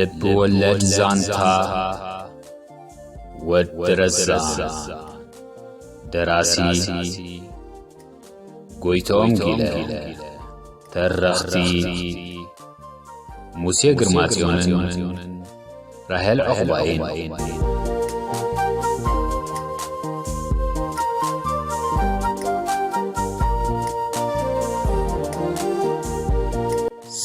ልብ ወለድ ዛንታ ወዲ ረዛ። ደራሲ ጎይቶም ጊለ። ተረኽቲ ሙሴ ግርማጽዮንን ራሄል ዑቕባይን።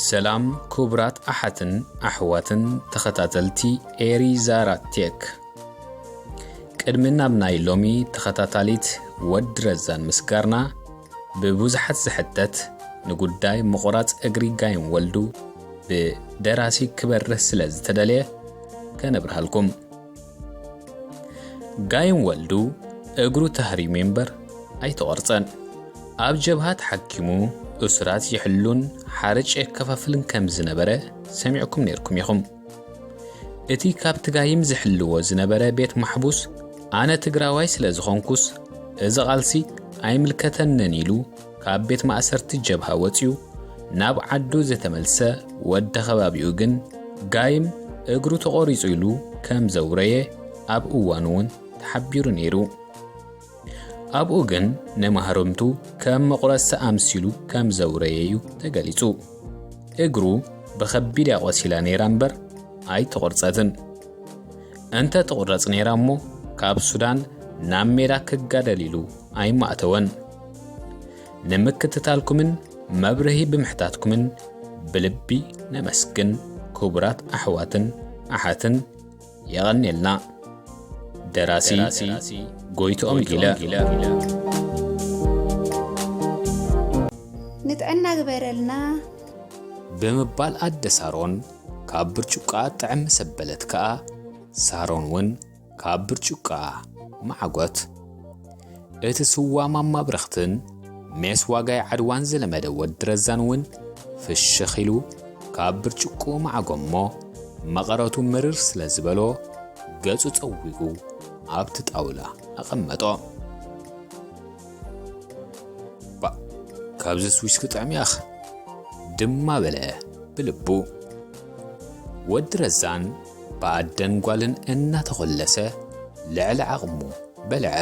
ሰላም ክቡራት ኣሓትን ኣሕዋትን ተኸታተልቲ ኤሪ ዛራ ቴክ። ቅድሚ ናብ ናይ ሎሚ ተኸታታሊት ወዲ ረዛን ምስጋርና፣ ብብዙሓት ዝሕተት ንጉዳይ ምቑራጽ እግሪ ጋይም ወልዱ ብደራሲ ክበርህ ስለ ዝተደልየ ከነብርሃልኩም። ጋይም ወልዱ እግሩ ተህሪሙ እምበር ኣይተቖርጸን። ኣብ ጀብሃ ተሓኪሙ እሱራት ይሕሉን ሓርጭ የከፋፍልን ከም ዝነበረ ሰሚዕኩም ነይርኩም ኢኹም። እቲ ካብቲ ጋይም ዝሕልዎ ዝነበረ ቤት ማሕቡስ፣ ኣነ ትግራዋይ ስለ ዝኾንኩስ እዚ ቃልሲ ኣይምልከተንን ኢሉ ካብ ቤት ማእሰርቲ ጀብሃ ወጺኡ ናብ ዓዱ ዝተመልሰ ወዲ ከባቢኡ ግን፣ ጋይም እግሩ ተቖሪጹ ኢሉ ከም ዘውረየ ኣብ እዋኑ እውን ተሓቢሩ ነይሩ። ኣብኡ ግን ንማህረምቱ ከም መቑረሲ ኣምሲሉ ከም ዘውረየ እዩ ተገሊጹ። እግሩ ብኸቢድ እያ ቆሲላ ነይራ እምበር ኣይተቖርጸትን። እንተ ትቑረጽ ነይራ እሞ፣ ካብ ሱዳን ናብ ሜዳ ክጋደል ኢሉ ኣይማእተወን። ንምክትታልኩምን መብርሂ ብምሕታትኩምን ብልቢ ነመስግን ክቡራት ኣሕዋትን ኣሓትን። የቐንየልና። ደራሲ ጎይትኦም ጊለ። ንጥዕና ግበረልና። ብምባል ኣደ ሳሮን ካብ ብርጭቋ ጥዕም ምስ ኣበለት ከኣ፣ ሳሮን እውን ካብ ብርጭቋ መዓጎት። እቲ ስዋ ማማ ብረኽትን ሜስ ዋጋይ ዓድዋን ዝለመደ ወዲ ረዛን እውን ፍሽኽ ኢሉ ካብ ብርጭቆ መዓጎ እሞ፣ መቐረቱ ምርር ስለ ዝበሎ፣ ገጹ ጸዊጉ ኣብቲ ጣውላ ኣቐመጦ። "ባእ፣ ካብዚስ ዊስኪ ጥዕም ያኽ" ድማ በለ ብልቡ። ወዲ ረዛን ብኣደን ጓልን እናተኾለሰ ልዕሊ ዓቕሙ በልዐ።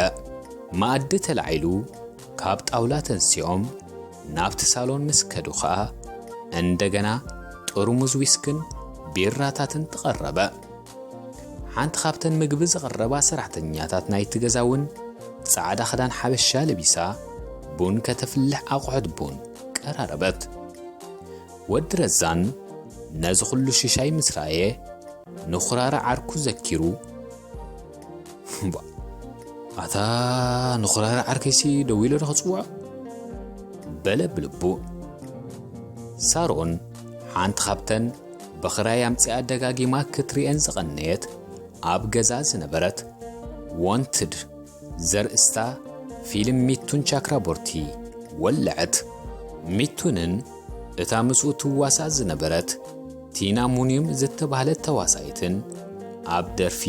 መኣዲ ተላዒሉ ካብ ጣውላ ተንሲኦም ናብቲ ሳሎን ምስ ከዱ ኸኣ፣ እንደገና ጥርሙዝ ዊስክን ቢራታትን ተቐረበ። ሓንቲ ካብተን ምግቢ ዘቕረባ ሰራሕተኛታት ናይቲ ገዛ እውን ጻዕዳ ክዳን ሓበሻ ለቢሳ ቡን ከተፍልሕ ኣቑሑት ቡን ቀራረበት። ወዲ ረዛን ነዚ ኹሉ ሽሻይ ምስ ረኣየ፣ ንኹራረ ዓርኩ ዘኪሩ፣ "እምቧ፣ ኣታ ንኹራረ ዓርከይሲ ደዊለ ዶ ክጽውዖ?" በለ ብልቡ። ሳሮን ሓንቲ ካብተን ብኽራይ ኣምጺኣ ደጋጊማ ክትሪኤን ዝቐነየት ኣብ ገዛ ዝነበረት ዋንትድ ዘርእስታ ፊልም ሚቱን ቻክራቦርቲ ወለዐት። ሚቱንን እታ ምስኡ ትዋሳእ ዝነበረት ቲና ሙኒዩም ዝተባህለት ተዋሳኢትን ኣብ ደርፊ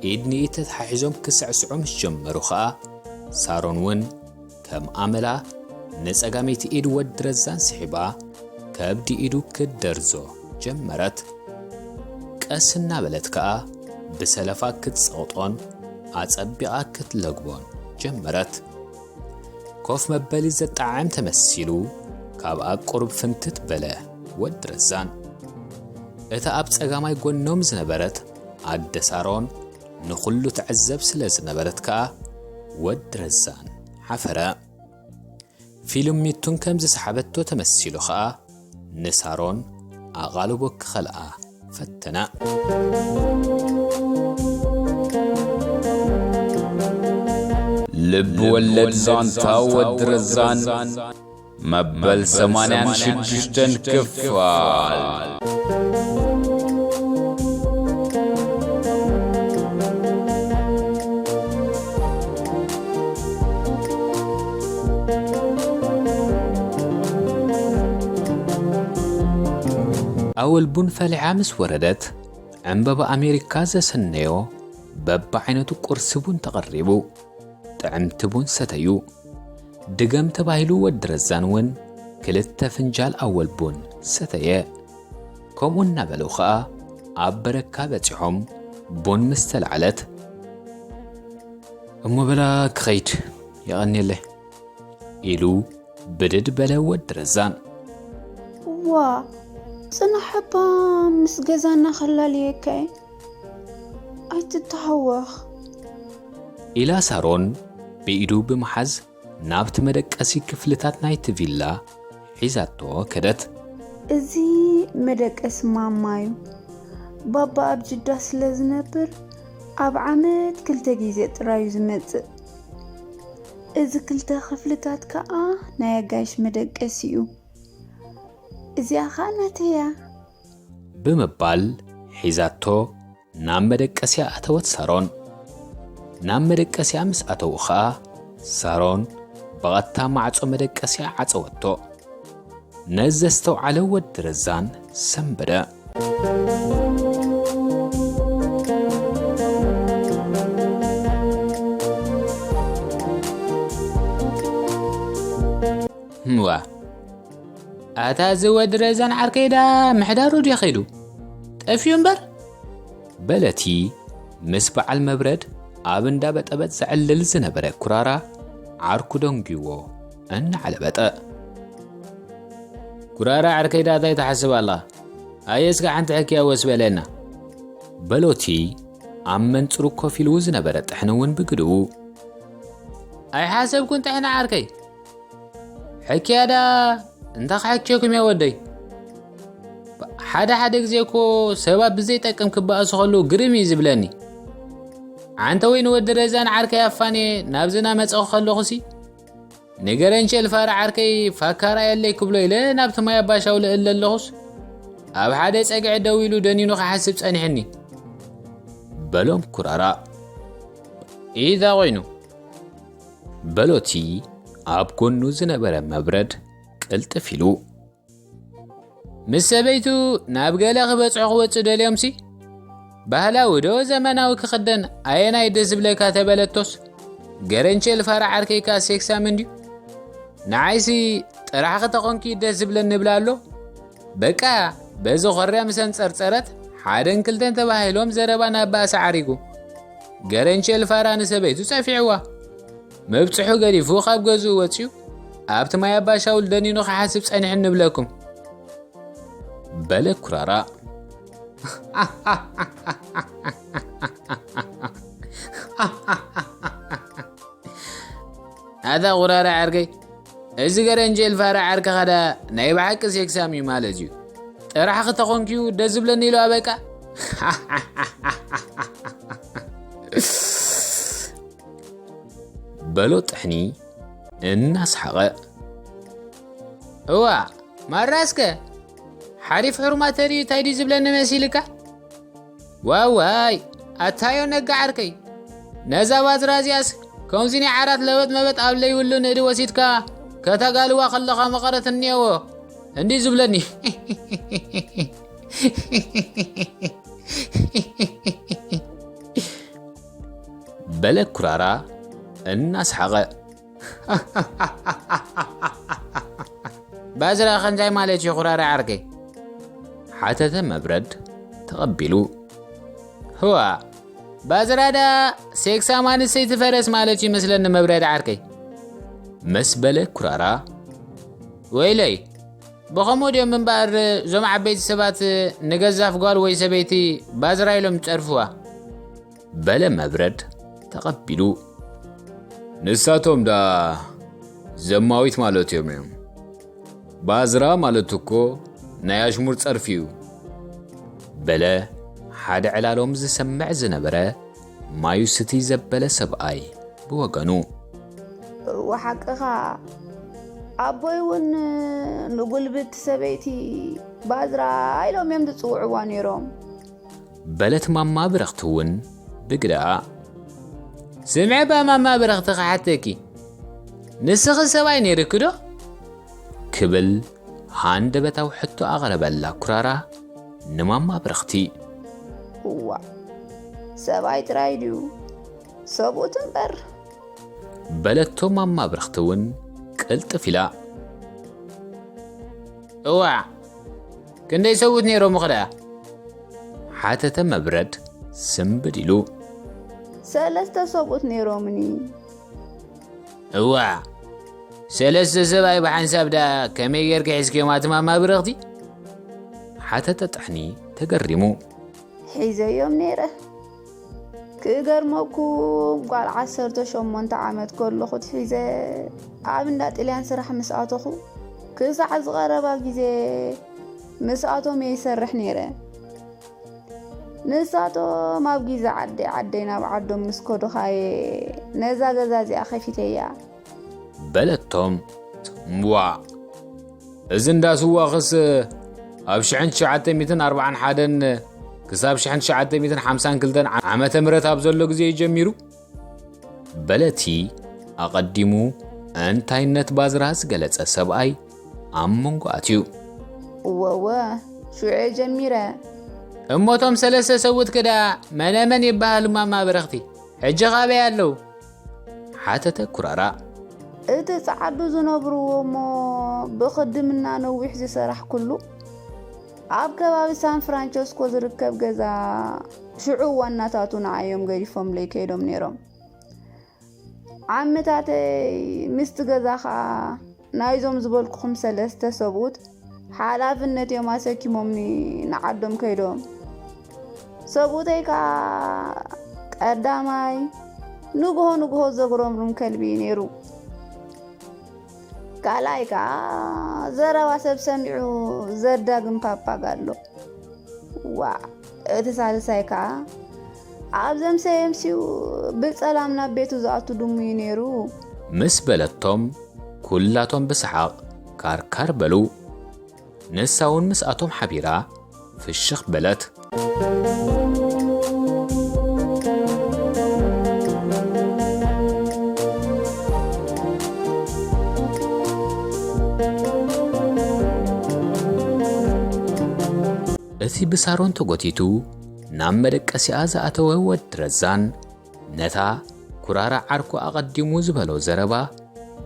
ኢድ ንኢድ ተተሓሒዞም ክስዕስዑ ምስ ጀመሩ ኸኣ፣ ሳሮን እውን ከም ኣመላ ንጸጋመይቲ ኢድ ወዲ ረዛን ስሒባ ከብዲ ኢዱ ክትደርዞ ጀመረት። ቀስ እናበለት ከኣ ብሰለፋ ክትጸቕጦን ኣጸቢቓ ክትለግቦን ጀመረት። ኮፍ መበሊ ዘጠዓዕም ተመሲሉ ካብኣ ቁሩብ ፍንትት በለ ወዲ ረዛን። እታ ኣብ ጸጋማይ ጎኖም ዝነበረት ኣደ ሳሮን ንኹሉ ትዕዘብ ስለ ዝነበረት ከኣ ወዲ ረዛን ሓፈረ። ፊልም ሚቱን ከም ዝሰሓበቶ ተመሲሉ ኸኣ ንሳሮን ኣቓልቦ ክኸልኣ ፈተነ። ልብ ወለድ ዛንታ ወዲ ረዛን መበል ሰማንያን ሽዱሽተን ክፋል። ኣወል ቡን ፈሊሓ ምስ ወረደት፣ ዕምበባ ኣሜሪካ ዘሰነዮ በብዓይነቱ ቁርሲ ቡን ተቐሪቡ። ጥዕምቲ ቡን ሰተዩ። ድገም ተባሂሉ ወዲ ረዛን እውን ክልተ ፍንጃል ኣወል ቡን ሰተየ። ከምኡ እናበሉ ኸኣ ኣብ በረካ በጺሖም ቡን ምስ ተላዕለት፣ "እሞ በላ ክኸይድ፣ የቐንየለይ" ኢሉ ብድድ በለ ወዲ ረዛን። "ዋ፣ ጽናሕ እባ ምስ ገዛና ከላልየካ እየ፣ ኣይትተሃወኽ" ኢላ ሳሮን ብኢዱ ብምሓዝ ናብቲ መደቀሲ ክፍልታት ናይቲ ቪላ ሒዛቶ ከደት። "እዚ መደቀሲ ማማ እዩ። ባባ ኣብ ጅዳ ስለ ዝነብር ኣብ ዓመት ክልተ ግዜ ጥራይ እዩ ዝመጽእ። እዚ ክልተ ክፍልታት ከኣ ናይ ኣጋይሽ መደቀሲ እዩ። እዚኣ ከኣ ናተይ እያ" ብምባል ሒዛቶ ናብ መደቀስያ ኣተወት ሳሮን። ናብ መደቀስያ ምስ ኣተዉ ኸኣ ሳሮን ብቐጥታ ማዕጾ መደቀስያ ዓጸወቶ። ነዚ ዘስተውዓለ ወዲ ረዛን ሰንበደ። "እዋ፣ ኣታ እዚ ወዲ ረዛን ዓርከይ ዳ ምሕዳሩ ድዩ ኸይዱ? ጠፊኡ እምበር?" በለቲ ምስ በዓል መብረድ ኣብ እንዳ በጠበጥ ዘዕልል ዝነበረ ኩራራ ዓርኩ ደንጉይዎ እናዓለበጠ። "ኩራራ ዓርከይ ዳ እንታይ ትሓስብ ኣላ? ኣየ እስከ ሓንቲ ሕክያ ወስ በለና" በሎቲ ኣብ መንጽሩ ኮፍ ኢሉ ዝነበረ ጥሕኒ እውን ብግድኡ። "ኣይሓሰብኩን ጥሕኒ ዓርከይ። ሕክያዳ እንታ ክሕክየኩም እየ ወደይ። ሓደ ሓደ ግዜ እኮ ሰባት ብዘይጠቅም ክበኣሱ ከለዉ ግርም እዩ ዝብለኒ። ዓንተ ወይ ንወዲ ረዛን ዓርከይ ኣፋንየ ናብዚ ናመጸኹ ከለኹሲ፣ ንገረንቸል ፋራ ዓርከይ ፋካራ የለይ ክብሎ ኢለ ናብቲ ማይ ኣባሻው ልእለ ኣለኹስ፣ ኣብ ሓደ ጸግዒ ደው ኢሉ ደኒኑ ክሓስብ ጸኒሕኒ" በሎም ኩራራ። "ኢዛ ኮይኑ?" በሎቲ ኣብ ጎኑ ዝነበረ መብረድ ቅልጥፍ ኢሉ። "ምስ ሰበይቱ ናብ ገለ ክበጽሑ ክወጽእ ደልዮምሲ፣ ባህላዊ ዶ ዘመናዊ ክኽደን ኣየናይ ደስ ዝብለካ?" ተበለቶስ፣ ገረንቸል ፋራ ዓርከይካ ሴክሳም እንድዩ። ንዓይሲ ጥራሕኺ ተኾንኪ ደስ ዝብለኒ ይብላ ኣሎ። በቃ በዚ ኮርያ ምስ ኣንጸርጸረት ሓደን ክልተን ተባሂሎም ዘረባ ናብ ባእሲ ዓሪጉ። ገረንቸል ፋራ ንሰበይቱ ጸፊዕዋ። መብጽሑ ገዲፉ ካብ ገዝኡ ወጺኡ ኣብቲ ማይ ኣባሻውል ደኒኑ ክሓስብ ጸኒሑ ንብለኩም። በለ ኩራራ። ኣታ ኩራራ ዓርከይ፣ እዚ ገረንጀል ፋራ ዓርከኻ ዳ ናይ ብሓቂ ሴክሳም እዩ ማለት እዩ። ጥራሕ ክተኾንክዩ ደስ ዝብለኒ ኢሉ ኣበቃ። በሎ ጥሕኒ እናስሓቐ። እዋ፣ ማራስከ ሓሪፍ ሕሩማት ተርእዩ እንታይ ድዩ ዝብለኒ መሲልካ? ዋዋይ፣ ኣታዮ ነጋ ዓርከይ፣ ነዛ ባዝራ እዚኣስ ከምዚ ናይ ዓራት ለበጥ መበጥ ኣብ ለይብሉ ንእዲ ወሲድካ ከተጋልዋ ከለኻ መቐረት እኒአዎ እንዲ ዝብለኒ። በለ ኩራራ እናስሓቐ። ባዝራ ከ እንታይ ማለት እዩ ኩራራ ዓርከይ? ሓተተ መብረድ ተቐቢሉ። ህዋ፣ ባዝራ ዳ ሴክሳም ኣንስተይቲ ፈረስ ማለት እዩ መስለኒ መብረድ ዓርከይ። መስ በለ ኩራራ። ወይለይ፣ ብኸምኡ ድዮም እምበኣር እዞም ዓበይቲ ሰባት ንገዛፍ ጓል ወይ ሰበይቲ ባዝራ ኢሎም ዝጸርፍዋ? በለ መብረድ ተቐቢሉ። ንሳቶም ዳ ዘማዊት ማለት እዮም እዮም። ባዝራ ማለት እኮ ናይ ኣሽሙር ጸርፊ እዩ። በለ ሓደ ዕላሎም ዝሰምዕ ዝነበረ ማዩ ስትይ ዘበለ ሰብኣይ ብወገኑ። እወ ሓቅኻ፣ ኣቦይ እውን ንጉልብቲ ሰበይቲ ባዝራ ኢሎም እዮም ዝጽውዕዋ ነይሮም። በለት ማማ ብረኽቲ እውን ብግደኣ። ስምዒ እባ ማማ ብረኽቲ ክሓተኪ፣ ንስኺ ሰብኣይ ነይርኪ ዶ? ክብል ሃንደበታዊ ሕቶ ኣቕረበላ ኩራራ ንማማ ብረኽቲ። እዋ፣ ሰብኣይ ጥራይ ድዩ? ሰብኡት እምበር። በለቶ ማማ ብረኽቲ እውን ቅልጥፍ ኢላ። እዋ፣ ክንደይ ሰብኡት ነይሮምኺ ደኣ? ሓተተ መብረድ ስምብድ ኢሉ። ሰለስተ ሰብኡት ነይሮምኒ። እዋ፣ ሰለስተ ሰብኣይ ብሓንሳብ ደኣ ከመይ ጌርኪ ሒዝክዮም ኣቲ ማማ ብርኽቲ? ሓተተ ጥሕኒ ተገሪሙ። ሒዘዮም ነይረ። ክገርመኩም፣ ጓል ዓሰርተ ሸሞንተ ዓመት ከለኹ ትሒዘ ኣብ እንዳ ጥልያን ስራሕ ምስ ኣተኹ፣ ክሳዕ ዝቐረባ ግዜ ምስኣቶም እየ ይሰርሕ ነይረ። ንሳቶም ኣብ ግዜ ዓደይ ዓደይ ናብ ዓዶም ምስ ከዱ ኻየ ነዛ ገዛ እዚኣ ከፊተያ። በለቶም። እምቧ፣ እዚ እንዳ ስዋኽስ ኣብ ሽሕን ትሽዓተ ሚእትን ኣርባዓን ሓደን ክሳብ ሽሕን ትሽዓተ ሚእትን ሓምሳን ክልተን ዓመተ ምህረት ኣብ ዘሎ ግዜ እዩ ጀሚሩ። በለቲ ኣቐዲሙ እንታይነት ባዝራ ዝገለጸ ሰብኣይ ኣብ መንጎ ኣትዩ። እወ፣ እወ፣ ሽዑ ጀሚረ። እሞቶም ሰለስተ ሰብኡት ክዳ መነመን ይበሃሉ ማማ ብረኽቲ? ሕጂ ኻበይ ኣለዉ? ሓተተ ኩራራ። እቲ ጸዓዱ ዝነብርዎ እሞ ብኽድምና ነዊሕ ዝሰራሕኩሉ ኣብ ከባቢ ሳን ፍራንቸስኮ ዝርከብ ገዛ ሽዑ ዋናታቱ ንዓዮም ገዲፎምለይ ከይዶም ነይሮም። ዓመታተይ ምስቲ ገዛ ኸኣ ናይዞም ዝበልኩኹም ሰለስተ ሰብኡት ሓላፍነት እዮም ኣሰኪሞምኒ ንዓዶም ከይዶም። ሰብኡተይ ከኣ ቀዳማይ ንግሆ ንግሆ ዘጉረምርም ከልቢ እዩ ነይሩ። ካልኣይ ከኣ ዘረባ ሰብ ሰሚዑ ዘዳግም ፓፓጋ ኣሎ። ዋእ፣ እቲ ሳልሳይ ከኣ ኣብ ዘምሰየ ኣምስዩ ብጸላም ናብ ቤቱ ዝኣቱ ድሙ እዩ ነይሩ። ምስ በለቶም፣ ኩላቶም ብሰሓቕ ካርካር በሉ። ንሳ እውን ምስኣቶም ሓቢራ ፍሽኽ በለት። እቲ ብሳሮን ተጎቲቱ ናብ መደቀሲኣ ዝኣተወ ወዲ ረዛን፣ ነታ ኩራራ ዓርኩ ኣቐዲሙ ዝበሎ ዘረባ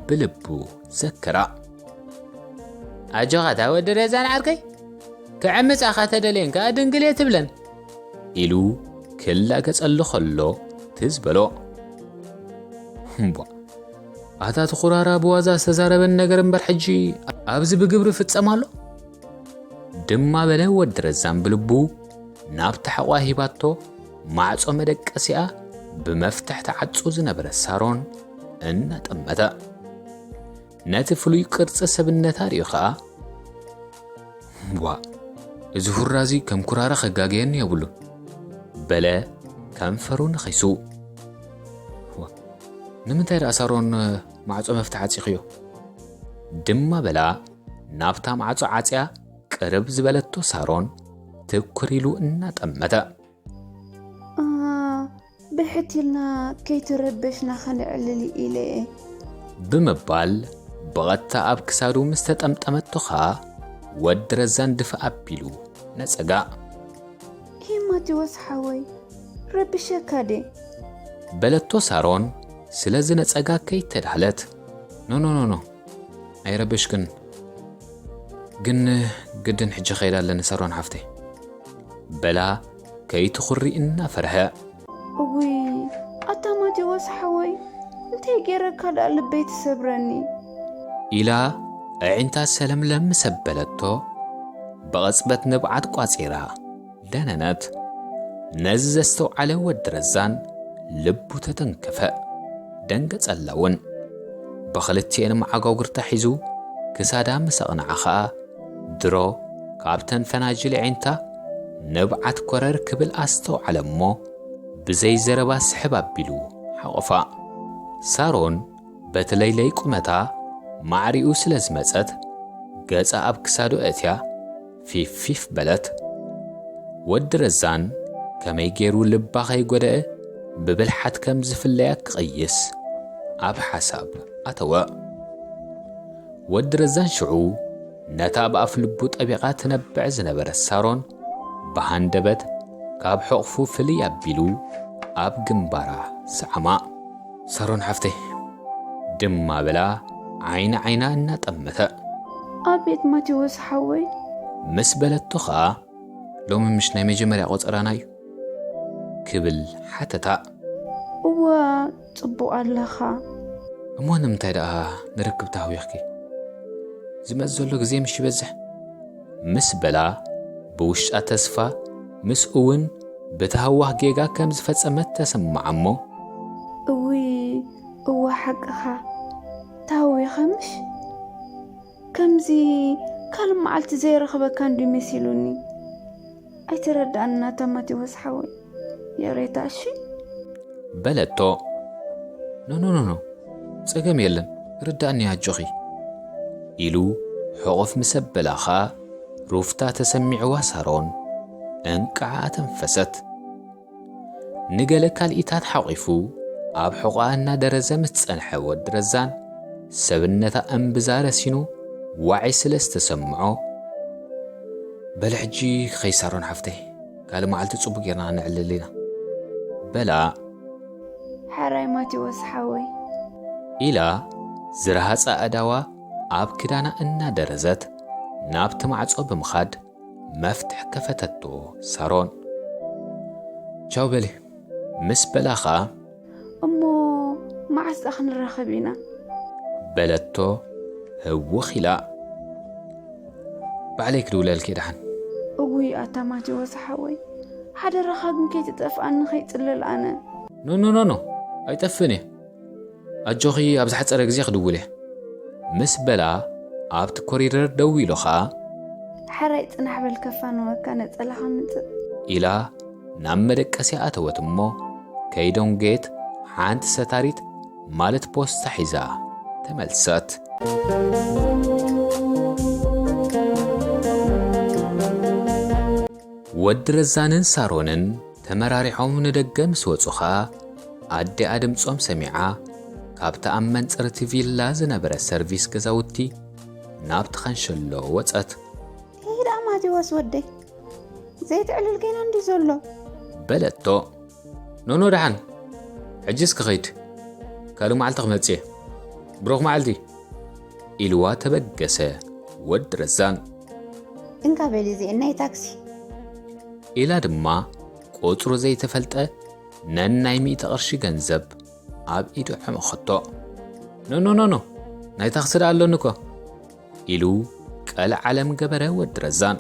ብልቡ ዘከራ። ኣጆኻ እታ ወዲ ረዛን ዓርከይ፣ ክዕምጻኻ ተደልየን ከኣ ድንግል እየ ትብለን፣ ኢሉ ክላገጸሉ ከሎ ትዝ በሎ። እምቧ፣ ኣታ እቲ ኩራራ ብዋዛ ዝተዛረበን ነገር እምበር ሕጂ ኣብዚ ብግብሪ ፍጸም ኣሎ? ድማ በለ ወዲ ረዛን ብልቡ ናብታ ሕቖኣ ሂባቶ ማዕጾ መደቀሲኣ ብመፍትሕ ተዓጹ ዝነበረ ሳሮን እናጠመተ። ነቲ ፍሉይ ቅርጺ ሰብነታ ርእዩ ኸኣ፣ "ዋእ፣ እዚ ሁራዚ ከም ኩራራ ከጋገየኒ የብሉን" በለ ከንፈሩ ነኺሱ። "ዋእ፣ ንምንታይ ደኣ ሳሮን ማዕጾ መፍትሕ ዓጺኽዮ?" ድማ በላ ናብታ ማዕጾ ዓጽያ ቅርብ ዝበለቶ ሳሮን ትኩር ኢሉ እናጠመተ። "ኣ፣ ብሕት ኢልና ከይትረበሽና ከነዕልል ኢለ እየ" ብምባል ብቐጥታ ኣብ ክሳዱ ምስ ተጠምጠመቶ ኸኣ ወዲ ረዛን ድፍእ ኣቢሉ ነጸጋ። "ሄይ ማቴዎስ ሓወይ፣ ረቢሸካ ድየ?" በለቶ ሳሮን ስለ ዝነጸጋ ከይተዳህለት። "ኖ፣ ኖ፣ ኖ፣ ኖ፣ ኣይረበሽክን። ግን ግድን ሕጂ ኸይድ ኣለኒ ሳሮን ሓፍተይ" በላ ከይትኹሪ እናፈርሀ። "እውይ፣ ኣታ ማቴዎስ ሓወይ፣ እንታይ ገይረካ ደኣ ልበይ ትሰብረኒ?" ኢላ ኣዒንታ ሰለምለም ምስ ኣበለቶ፣ ብቕጽበት ንብዓት ቋጺራ ደነነት። ነዚ ዘስተውዓለ ወዲ ረዛን ልቡ ተተንከፈ፣ ደንገጸላ እውን። ብኽልቲኤን መዓጓጉርታ ሒዙ ክሳዳ ምስ ኣቕንዓ ኸኣ፣ ድሮ ካብተን ፈናጅል ኣዒንታ ንብዓት ኮረር ክብል ኣስተውዓለ እሞ፣ ብዘይ ዘረባ ስሕብ ኣቢሉ ሓቖፋ። ሳሮን በቲ ለይለይ ቁመታ ማዕሪኡ ስለ ዝመጸት፣ ገጻ ኣብ ክሳዱ ኣእትያ ፊፍ ፊፍ በለት። ወዲ ረዛን ከመይ ገይሩ ልባ ከይጎደአ ብብልሓት ከም ዝፍለያ ክቕይስ ኣብ ሓሳብ ኣተወ። ወዲ ረዛን ሽዑ ነታ ብኣፍ ልቡ ጠቢቓ ትነብዕ ዝነበረት ሳሮን ብሃንደበት ካብ ሕቑፉ ፍልይ ኣቢሉ ኣብ ግንባራ ሰዓማ። "ሳሮን ሓፍተይ" ድማ በላ ዓይኒ ዓይና እናጠመተ። "ኣቤት ማቴዎስ ሓወይ" ምስ በለቶ ኸኣ ሎሚ ምሽ ናይ መጀመርያ ቆጸራና እዩ? ክብል ሓተታ። እወ፣ ጽቡቕ ኣለኻ። እሞ ንምንታይ ደኣ ንርክብ ተሃዊኽኪ? ዝመጽእ ዘሎ ግዜ ምሽ ይበዝሕ። ምስ በላ ብውሽጣ ተስፋ፣ ምስኡ እውን ብተሃዋኽ ጌጋ ከም ዝፈጸመት ተሰምዓ እሞ። እውይ፣ እወ ሓቅኻ። ተሃዊኸ ምሽ? ከምዚ ካልእ መዓልቲ ዘይረኽበካ እንድዩ መሲሉኒ። ኣይተረዳእና ኣታ ማቴዎስ ሓወይ። ይቕሬታ እሺ? በለቶ። ኖ፣ ኖ፣ ኖ፣ ኖ። ጸገም የለን። ርዳእኒ ኣጆኺ። ኢሉ ሕቑፍ ምስ ኣበላ ኸኣ ሩፍታ ተሰሚዕዋ ሳሮን እንቃዓ ኣተንፈሰት። ንገለ ካልኢታት ሓቒፉ ኣብ ሕቖኣ እናደረዘ ምስ ጸንሐ ወዲ ረዛን ሰብነታ እምብዛ ረሲኑ ዋዒ ስለ ዝተሰምዖ፣ በሊ ሕጂ ክኸይ ሳሮን ሓፍተይ፣ ካልእ መዓልቲ ጽቡቕ ጌርና ክነዕልል ኢና። በላ። ሓራይ ማቴዎስ ሓወይ። ኢላ ዝረሃጸ ኣእዳዋ ኣብ ክዳና እናደረዘት ናብቲ ማዕጾ ብምኻድ መፍትሕ ከፈተቶ ሳሮን። ቻው በሊ ምስ በላ ኸኣ። እሞ መዓስ ደኣ ክንራኸብ ኢና? በለቶ ህውኽ ኢላ። ባዕለይ ክድውለልኪ ደሓን። እውይ ኣታ ማቴዎስ ሓወይ፣ ሓደራኻ ግን ከይትጠፍኣኒ ከይጽልል ኣነ። ኖ፣ ኖ፣ ኖ፣ ኖ፣ ኣይጠፍእን እየ። ኣጆኺ ኣብ ዝሓጸረ ግዜ ክድውል እየ። ምስ በላ ኣብቲ ኮሪደር ደው ኢሉ ኸኣ። ሓራይ ጽናሕ በል ከፋንወካ ነጸላኻ ምጽእ። ኢላ ናብ መደቀስያ ኣተወት እሞ ከይደንጎየት ሓንቲ ሰታሪት ማለት ፖስታ ሒዛ ተመልሰት። ወዲ ረዛንን ሳሮንን ተመራሪሖም ንደገ ምስ ወጹ ኸኣ ኣዲኣ ድምጾም ሰሚዓ ካብቲ ኣብ መንጽርቲ ቪላ ዝነበረ ሰርቪስ ገዛውቲ ናብቲ ካንሸሎ ወጸት። ይሄ ደኣ ማቴዎስ ወደይ ዘይትዕልል ጌና እንዲ ዘሎ። በለቶ። ኖኖ ደሓን፣ ሕጂስ ክኸይድ፣ ካልእ መዓልቲ ክመጽእ እየ። ብሩኽ መዓልቲ። ኢልዋ ተበገሰ ወዲ ረዛን። እንካ በሊ እዚኤን ናይ ታክሲ። ኢላ ድማ ቁጽሩ ዘይተፈልጠ ነናይ ሚእቲ ቅርሺ ገንዘብ ኣብ ኢዱ ዓመኸቶ። ኖ፣ ኖ፣ ኖ፣ ኖ፣ ናይ ታክሲ ደኣ ኣሎኒ እኮ። ኢሉ ቀልዓለም ገበረ ወዲ ረዛን።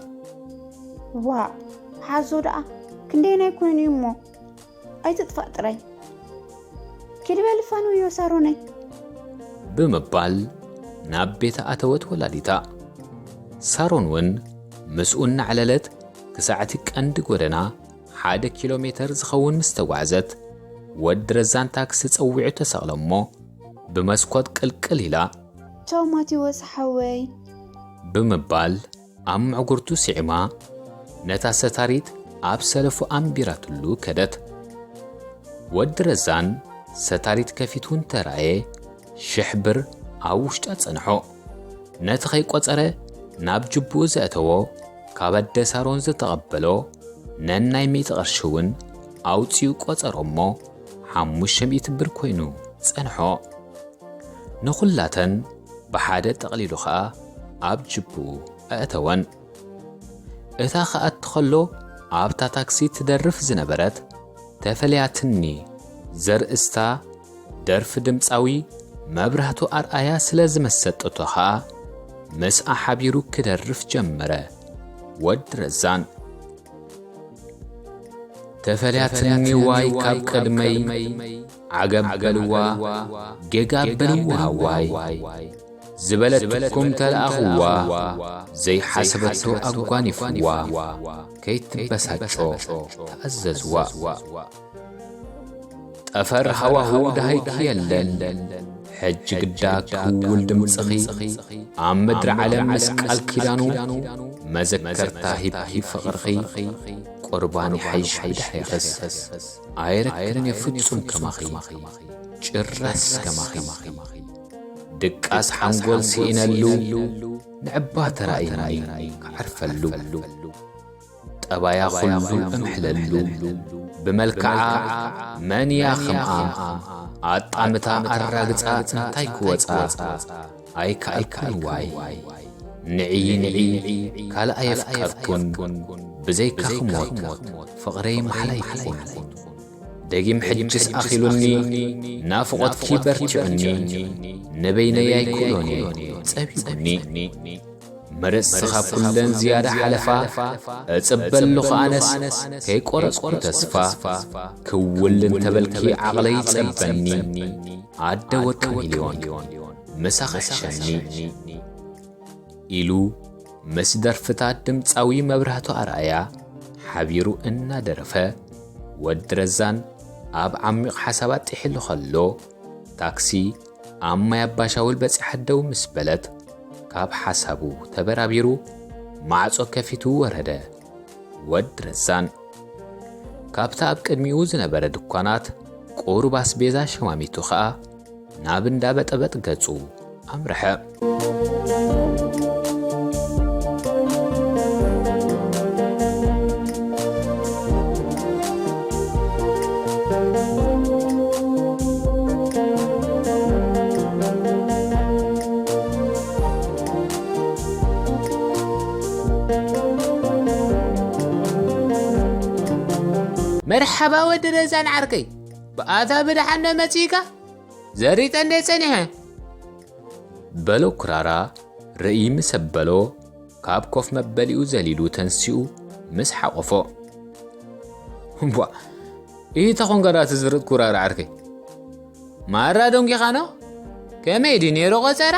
ዋእ፣ ሓዞ ደኣ ክንደየናይ ኮይኑ እዩ እሞ? ኣይትጥፋእ ጥራይ። ኪዲ በሊ ፋንውዮ ሳሮነይ። ብምባል ናብ ቤታ ኣተወት ወላዲታ። ሳሮን እውን ምስኡ እናዕለለት ክሳዕቲ ቀንዲ ጎደና ሓደ ኪሎ ሜተር ዝኸውን ምስ ተጓዕዘት፣ ወዲ ረዛን ታክሲ ጸዊዑ ተሰቕለ እሞ ብመስኮት ቅልቅል ኢላ። ቻው ማቴዎስ ሓወይ። ብምባል ኣብ ምዕጉርቱ ስዒማ ነታ ሰታሪት ኣብ ሰለፉ ኣንቢራትሉ ከደት። ወዲ ረዛን ሰታሪት ከፊቱ እንተራእየ ሽሕ ብር ኣብ ውሽጣ ጸንሖ። ነቲ ከይቆጸረ ናብ ጅቡኡ ዘእተዎ ካብ ኣደ ሳሮን ዝተቐበሎ ነናይ ሚእቲ ቅርሺ እውን ኣውጺኡ ቆጸሮ እሞ ሓሙሽተ ሚእቲ ብር ኮይኑ ጸንሖ። ንኹላተን ብሓደ ጠቕሊሉ ኸኣ ኣብ ጅቡኡ ኣእተወን። እታ ክኣቱ ኸሎ ኣብታ ታክሲ ትደርፍ ዝነበረት ተፈልያትኒ ዘርእስታ ደርፊ ድምጻዊ መብራህቱ ኣርኣያ ስለ ዝመሰጠቶ ኸኣ ምስኣ ሓቢሩ ክደርፍ ጀመረ ወዲ ረዛን። ተፈልያትኒ ዋይ ካብ ቅድመይ ዓገብ በልዋ ጌጋ በልዋ ዋይ ዝበለትኩም ተለኣኽዋ ዘይሓሰበቶ ኣጓኒፍዋ ከይትበሳጮ ተኣዘዝዋ። ጠፈር ሃዋህው ደሃይኪ የለን። ሕጂ ግዳ ክህውል ድምጽኺ ኣብ ምድሪ ዓለም ምስ ቃል ኪዳኑ መዘከርታ ሂብኪ ፍቕርኺ ቁርባን ይሓይሽ ብድሕሪኽስ ኣይረክብን እየ ፍጹም ከማኺ ጭራስ ከማኺ ድቃስ ሓንጎል ስኢነሉ ንዕባ ተራእይኒ ክዓርፈሉ ጠባያ ኹሉ እምሕለሉ ብመልክዓ መን እያ ከምኣ ኣጣምታ ኣራግጻ እንታይ ክወጻ ኣይከኣልኩን ዋይ ንዒ ንዒ ካልኣ የፍቀርኩን ብዘይካ ክሞት ፍቕረይ ማሕላ ይኹን። ደጊም ሕጅስ ኣኺሉኒ፣ ናፍቖትኪ በርቲዑኒ፣ ንበይነይ ኣይክእሎን እየ ጸቢቡኒ። ምርጽ ካብ ኩለን ዝያዳ ሓለፋ፣ እጽበ ኣለኹ ኣነስ ከይቆረጽኩ ተስፋ። ክውል እንተበልኪ ዓቕለይ ይጸበኒ፣ ኣደ ወርቂ ሚልዮን ምሳኺ ሕሸኒ። ኢሉ ምስ ደርፍታት ድምጻዊ መብራህቱ ኣርኣያ ሓቢሩ እናደረፈ፣ ወዲ ረዛን ኣብ ዓሚቕ ሓሳባት ጥሒሉ ከሎ፣ ታክሲ ኣብ ማይ ኣባሻውል በጺሓ ደው ምስ በለት፣ ካብ ሓሳቡ ተበራቢሩ ማዕጾ ከፊቱ ወረደ። ወዲ ረዛን ካብታ ኣብ ቅድሚኡ ዝነበረ ድኳናት ቁሩብ ኣስቤዛ ሸማሚቱ ኸኣ ናብ እንዳ በጠበጥ ገጹ ኣምርሐ። መርሓባ ወዲ ረዛን ዓርከይ፣ ብኣታ ብደሓን ዶ መጺእካ? ዘሪጠ እንደ ጸኒሐ። በሎ ኩራራ ርእይ ምስ ኣበሎ፣ ካብ ኮፍ መበሊኡ ዘሊሉ ተንሲኡ ምስ ሓቆፎ። እምቧ፣ ኢተ ኾንካ ዳ ትዝርጥ ኩራራ ዓርከይ? ማራ ዶንጊኻኖ? ከመይ ድዩ ነይሩ ቆጸራ?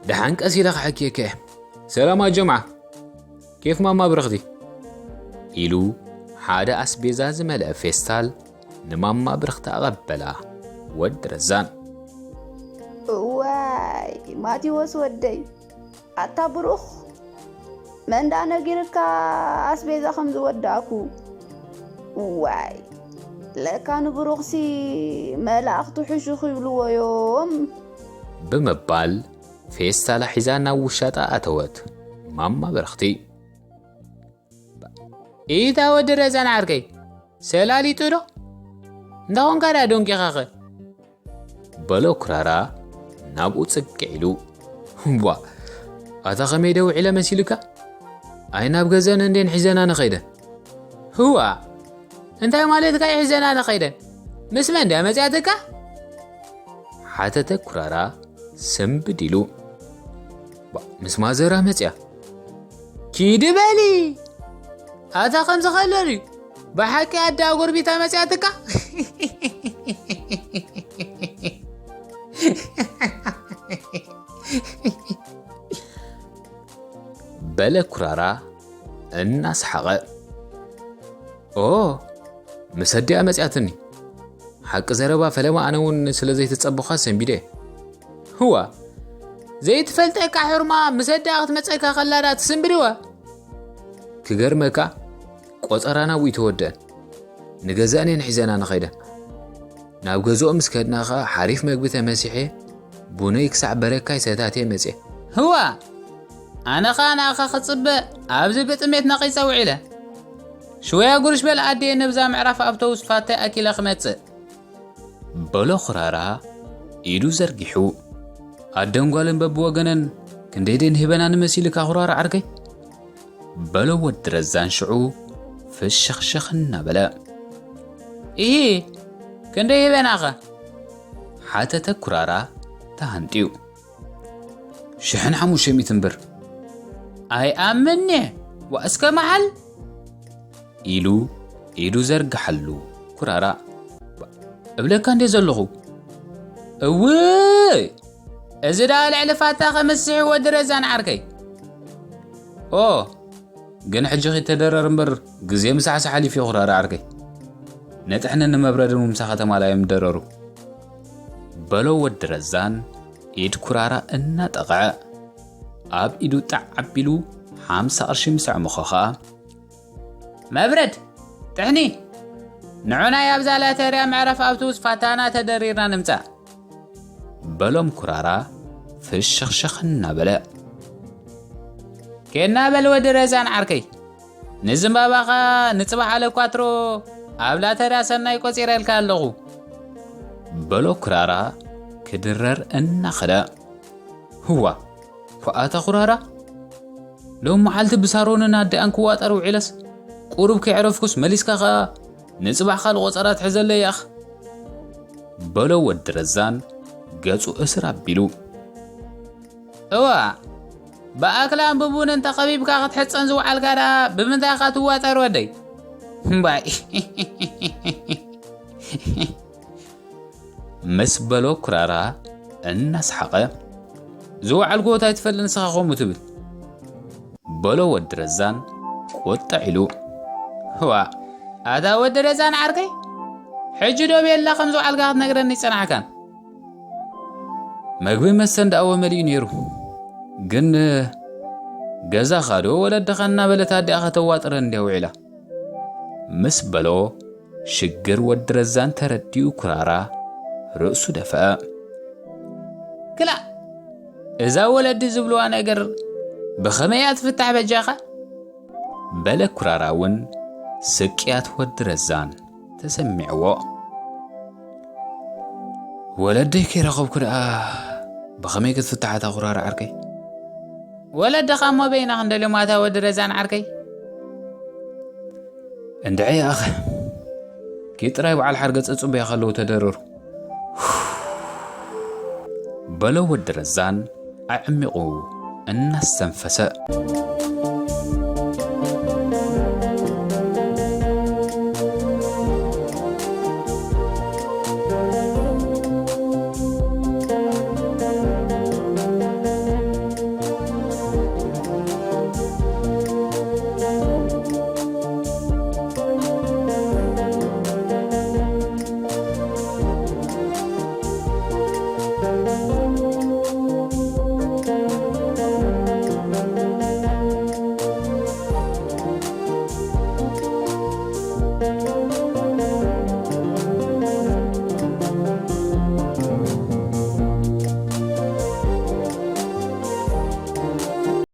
ደሓን ቀስ ኢለ ክሓክየካ እየ። ሰላም ኣጆምዓ። ኬፍ ማማ ብርኽቲ። ኢሉ ሓደ ኣስቤዛ ዝመልአ ፌስታል ንማማ ብርኽቲ ኣቐበላ። ወዲ ረዛን። እዋይ፣ ማቴዎስ ወደይ፣ ኣታ ብሩኽ፣ መን ደኣ ነጊርካ ኣስቤዛ ከም ዝወዳእኩ? እዋይ፣ ለካ ንብሩኽሲ መላእኽቱ ሕሹኽ ይብልዎ እዮም። ብምባል ፌስታላ ሒዛ ናብ ውሻጣ ኣተወት። ማማ ብርኽቲ። ኢታ ወዲ ረዛን ዓርከይ፣ ሰላሊጡ ዶ? እንዳ ኾንካ ደኣ ዶንጊኻኸ? በሎ ኩራራ ናብኡ ጽግዕ ኢሉ። እምቧ፣ ኣታ ኸመይ ደ ውዒለ መሲልካ? ኣይ ናብ ገዘን እንዴን ሒዘና ንኸይደ። ህዋ፣ እንታይ ማለትካ እዩ ሒዘና ንኸይደ? ምስ መን ድያ መጺኣትካ? ሓተተ ኩራራ ስምብድ ኢሉ። ባ፣ ምስ ማዘራ መጺኣ። ኪዲ በሊ! ኣታ ከም ዝኸለል እዩ። ብሓቂ ኣደ ኣጎርቢታ መጺኣትካ? በለ ኩራራ እናሰሓቐ። ኦ፣ ምስ ኣዲኣ መጺኣትኒ። ሓቂ ዘረባ ፈለማ ኣነ እውን ስለ ዘይተጸበኻ ሰንቢደ። ህዋ፣ ዘይትፈልጠካ ሕርማ ምስ ኣዲኣ ክትመጸካ ከላ ደኣ ትስንብድዋ? ክገርመካ፣ ቆጸራና ኣብኡ ኣይተወደአን። ንገዛእን እየን ሒዘና ንኸይደን። ናብ ገዝኦም ምስ ከድና ኸኣ ሓሪፍ መግቢ ተመሲሐ፣ ቡነይ ክሳዕ በረካይ ሰታትየ መጽየ። ህዋ! ኣነ ኸኣ ንኣኻ ክጽበ ኣብዚ ብጥሜት ነቒጸ ውዒለ። ሽወያ ጉርሽ በል ኣዴ፣ ነብዛ ምዕራፍ ኣውቶቡስ ፋታይ ኣኪለ ክመጽእ። በሎ ኩራራ ኢዱ ዘርጊሑ። ኣደን ጓልን በብወገነን ክንደይ ደን ሂበና ንመሲልካ ኩራራ ዓርከይ? በሎ ወዲ ረዛን ሽዑ ፍሽኽሽኽ እናበለ። ኢሂ፣ ክንደይ ሂበናኸ? ሓተተ ኩራራ ተሃንጥዩ። ሽሕን ሓሙሽተ ሚእቲ እምበር። ኣይኣምን'የ፣ ዋእ እስከ መሓል? ኢሉ ኢዱ ዘርግሓሉ ኩራራ። እብለካ እንዴ ዘለኹ። እውይ! እዚ ደኣ ልዕሊ ፋታ ከምስሕ ወዲ ረዛን ዓርከይ። ኦ፣ ግን ሕጂ ኺተደረር እምበር ግዜ ምሳሕሳሕ ሓሊፉ እዩ ኩራራ ዓርከይ። ንጥሕንን ንመብረድን እውን ምሳኻ ተማላዮም ደረሩ። በሎ ወዲ ረዛን ኢድ ኩራራ እናጠቕዐ። ኣብ ኢዱ ጣዕ ኣቢሉ ሓምሳ ቅርሺ ምስ ኣዕሙኾ ኸኣ፣ መብረድ! ጥሕኒ! ንዑ ናይ ኣብዛ ላተርያ መዕረፊ ኣውቶቡስ ፋታና ተደሪርና ንምጻእ። በሎም ኩራራ ፍሽኽሽኽ እናበለ። ኬድና በል ወዲ ረዛን ዓርከይ። ንዝምባባኻ ንጽባሕ ኣለኳትሮ ኣብ ላተርያ ሰናይ ቆጺረልካ ኣለኹ። በሎ ኩራራ ክድረር እናኸደ። ህዋ፣ ኳኣታ ኩራራ? ሎም መዓልቲ ብሳሮንን ኣዲኣን ክዋጠር ውዒለስ፣ ቁሩብ ከይዕረፍኩስ መሊስካ ኸኣ ንጽባሕ ካልእ ቆጸራ ትሕዘለይ ኢኻ፣ በሎ ወዲ ረዛን ገጹ እስር ኣቢሉ። እዋ፣ ብኣክላን ብቡንን ተኸቢብካ ክትሕጸን ዝወዓልካ ደኣ ብምንታይ ኢኻ ትዋጠር ወደይ? እምባይ። ምስ በሎ ኩራራ እናሰሓቐ፣ ዝወዓልኩዎ እንታይ ትፈልጥ ንስኻ ከምኡ ትብል? በሎ ወዲ ረዛን ቁጥዕ ኢሉ። እዋ፣ ኣታ ወዲ ረዛን ዓርከይ፣ ሕጂ ዶ ቤላ ከም ዝወዓልካ ክትነግረኒ ጸናሕካን? መግቢ መስተን ደኣ ወመሊኡ ነይሩ። ግን ገዛኻ ዶ ወለድኻ እናበለት ኣዲኣ ከተዋጥረን እንድያ ውዒላ። ምስ በሎ ሽግር ወዲ ረዛን ተረዲኡ ኩራራ ርእሱ ደፍአ። ክላእ፣ እዛ ወለዲ ዝብልዋ ነገር ብኸመይ እያ ትፍታሕ በጃኻ? በለ ኩራራ እውን ስቅያት ወዲ ረዛን ተሰሚዕዎ። ወለደይ ከይረኸብኩ ደኣ ብኸመይ ክትፍታሕ እታ ኩራራ ዓርከይ? ወለድኻ እሞ በይና ክንደልዮም ኣታ ወዲ ረዛን ዓርከይ? እንድዒ ኣኸ ኪድ ጥራይ በዓል ሓርገጽ ጽቡያ ከለዉ ተደረሩ። በሎ ወዲ ረዛን ኣዕሚቑ እናስተንፈሰ።